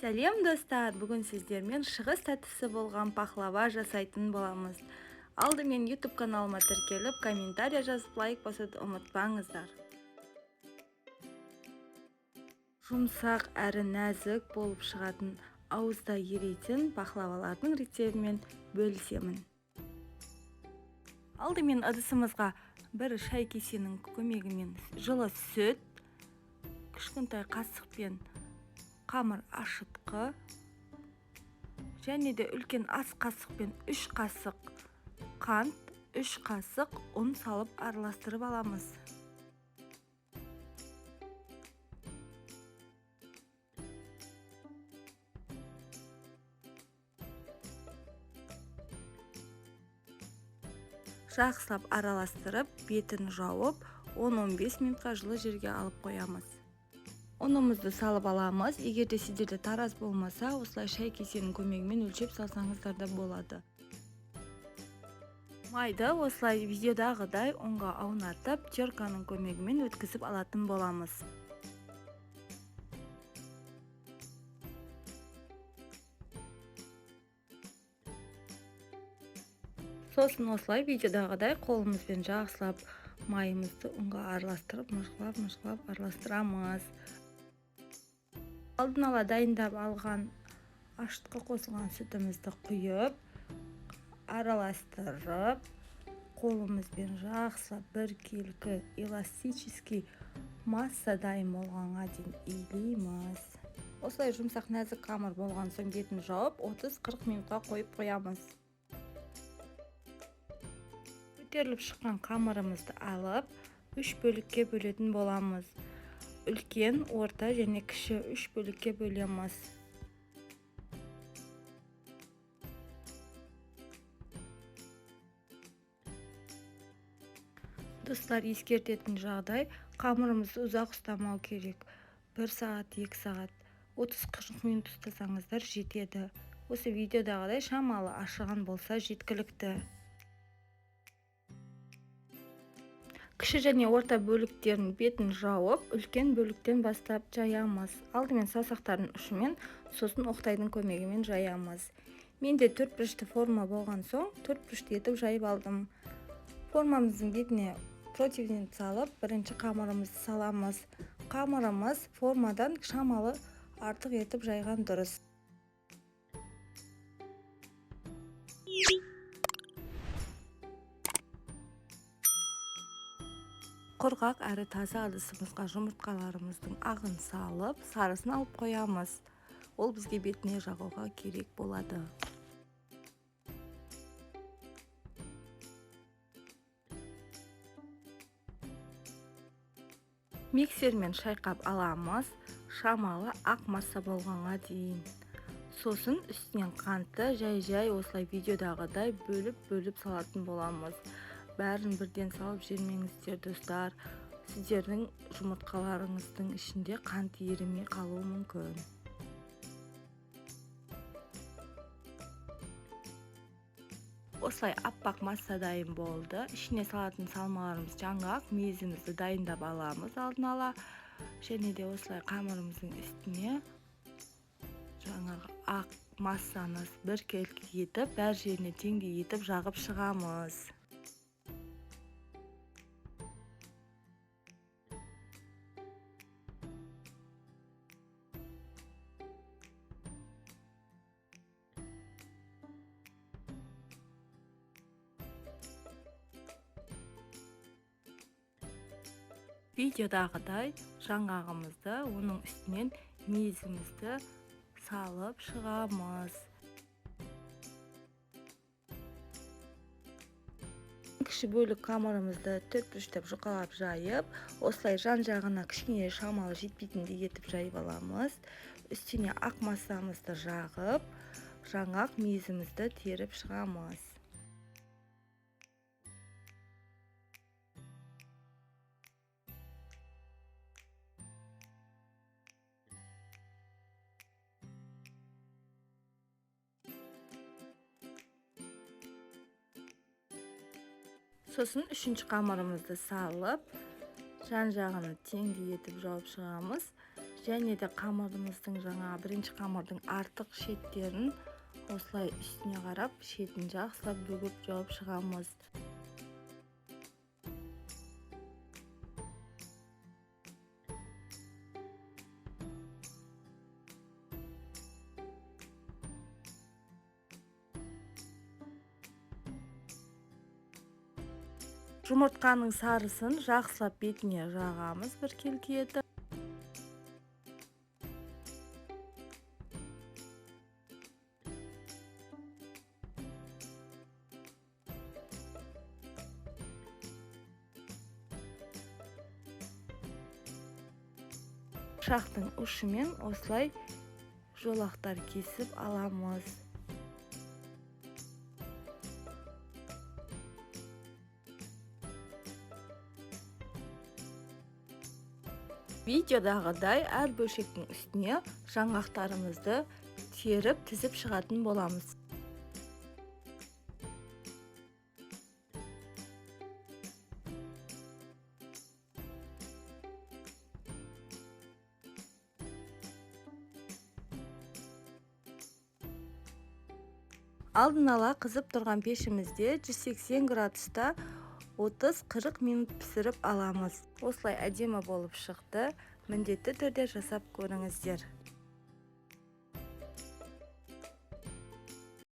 Сәлем достар, бүгін сіздермен шығыс тәттісі болған пахлава жасайтын боламыз. Алдымен YouTube каналыма тіркеліп, комментария жазып, лайк басуды ұмытпаңыздар. Жұмсақ әрі нәзік болып шығатын, ауызда еритін пахлавалардың рецебімен бөлісемін. Алдымен ыдысымызға бір шай кесенің көмегімен жылы сүт, кішкентай қасықпен қамыр ашытқы және де үлкен ас қасықпен 3 қасық қант, 3 қасық ұн салып араластырып аламыз. Жақсылап араластырып, бетін жауып, 10-15 минутқа жылы жерге алып қоямыз. Ұнымызды салып аламыз. Егер де сіздерде тараз болмаса, осылай шай кесенің көмегімен өлшеп салсаңыздар да болады. Майды осылай видеодағыдай ұнға аунатып, терканың көмегімен өткізіп алатын боламыз. Сосын осылай видеодағыдай қолымызбен жақсылап майымызды ұнға араластырып, мыжғылап-мыжғылап араластырамыз. Алдын ала дайындап алған ашытқы қосылған сүтімізді құйып, араластырып, қолымызбен жақсылап біркелкі эластический масса дайын болғанға дейін илейміз. Осылай жұмсақ нәзік қамыр болған соң бетін жауып, 30-40 минутқа қойып қоямыз. Көтеріліп шыққан қамырымызды алып, 3 бөлікке бөлетін боламыз. Үлкен, орта және кіші 3 бөлікке бөлеміз. Достар, ескертетін жағдай, қамырымызды ұзақ ұстамау керек. 1 сағат, 2 сағат, 30-40 минут ұстасаңыздар жетеді. Осы видеодағыдай шамалы ашыған болса жеткілікті. Кіші және орта бөліктерін бетін жауып, үлкен бөліктен бастап жаямыз. Алдымен саусақтардың ұшымен, сосын оқтайдың көмегімен жаямыз. Менде төрт бұрышты форма болған соң, төрт бұрышты етіп жайып алдым. Формамыздың бетіне противень салып, бірінші қамырымызды саламыз. Қамырымыз формадан шамалы артық етіп жайған дұрыс. Құрғақ әрі таза ыдысымызға жұмыртқаларымыздың ағын салып, сарысын алып қоямыз. Ол бізге бетіне жағуға керек болады. Миксермен шайқап аламыз, шамалы ақ масса болғанға дейін. Сосын үстінен қантты жай-жай осылай видеодағыдай бөліп-бөліп салатын боламыз. Бәрін бірден салып жібермеңіздер, достар. Сіздердің жұмыртқаларыңыздың ішінде қант ерімей қалуы мүмкін. Осылай аппақ масса дайын болды. Ішіне салатын салмаларымыз жаңғақ, мезімізді дайындап аламыз алдын ала. Және де осылай қамырымыздың үстіне жаңағы ақ массаны біркелкі етіп, бәр жеріне теңдей етіп жағып шығамыз. Видеодағыдай жаңғағымызды, оның үстінен мезімізді салып шығамыз. Кіші бөлік қамырымызды төрт бұрыштап жұқалап жайып, осылай жан-жағына кішкене шамалы жетпейтіндей етіп жайып аламыз. Үстіне ақ массамызды жағып, жаңғақ мезімізді теріп шығамыз. Сосын үшінші қамырымызды салып, жан-жағын теңдей етіп жауып шығамыз. Және де қамырымыздың жаңа бірінші қамырдың артық шеттерін осылай үстіне қарап, шетін жақсылап бүгіп жауып шығамыз. Жұмыртқаның сарысын жақсылап бетіне жағамыз біркелкі етіп. Пышақтың ұшымен осылай жолақтар кесіп аламыз. Видеодағыдай әр бөлшектің үстіне жаңғақтарымызды теріп тізіп шығатын боламыз. Алдын ала қызып тұрған пешімізде 180 градуста 30-40 минут пісіріп аламыз. Осылай әдемі болып шықты. Міндетті түрде жасап көріңіздер.